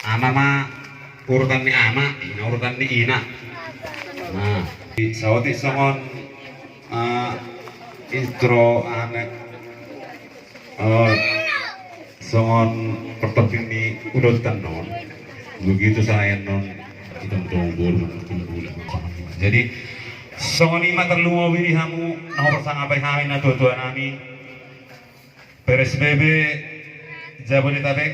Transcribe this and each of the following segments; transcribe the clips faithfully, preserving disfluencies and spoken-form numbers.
Ama ma urutan ni ama, ina urutan ni ina. Nah, saotik songon, eh, intro, ane, eh, songon pertoping ni ulaonta on. Begitu saya non, kita mau boru. Jadi, songon i ma tarlumobi di hamu na hupasangapai hami, natuatua nami, P R S B B Jabodetabek,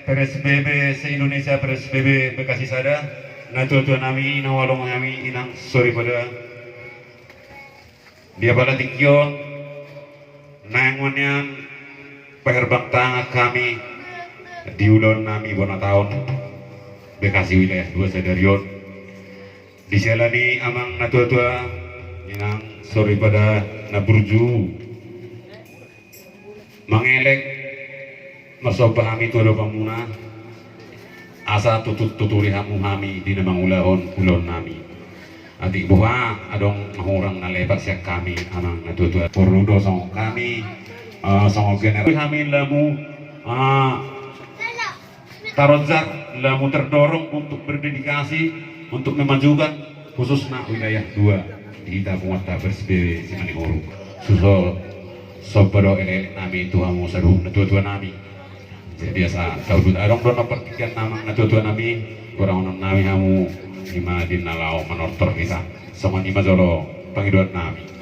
P R S B B se-Indonesia, P R S B B Bekasi Sada, natuatua nami, na huhaholongi hami, inang soripada. Di apala tingki on, naeng on nian paherbang tangan hami di ulaon nami bona taon Bekasi wilayah dua sadari on. Di siala ni amang natuatua, inang soripada na burju, mangelek marsomba hami tu adopanmuna, asa tutu-, tuturi hamu hami di na mangulahon ulaon nami. Atik boha adong na hurang na lepak sian hami, amang natuatua. Porlu do songon hami, eh, songon gener-, hami lamu, eh, taronjar, lamu terdorong untuk berdedikasi untuk memajukan khususna wilayah dua di hita punguanta P R S B B Simalungun. Suso somba do elek-elek nami tu hamu saluhut natuatua nami. Jadi asa taudut, adong do na partingkian nami, amang natuatua nami, goranghon nami hamu, ima di na laho manortor hita. Songon i ma jolo pangidoan nami.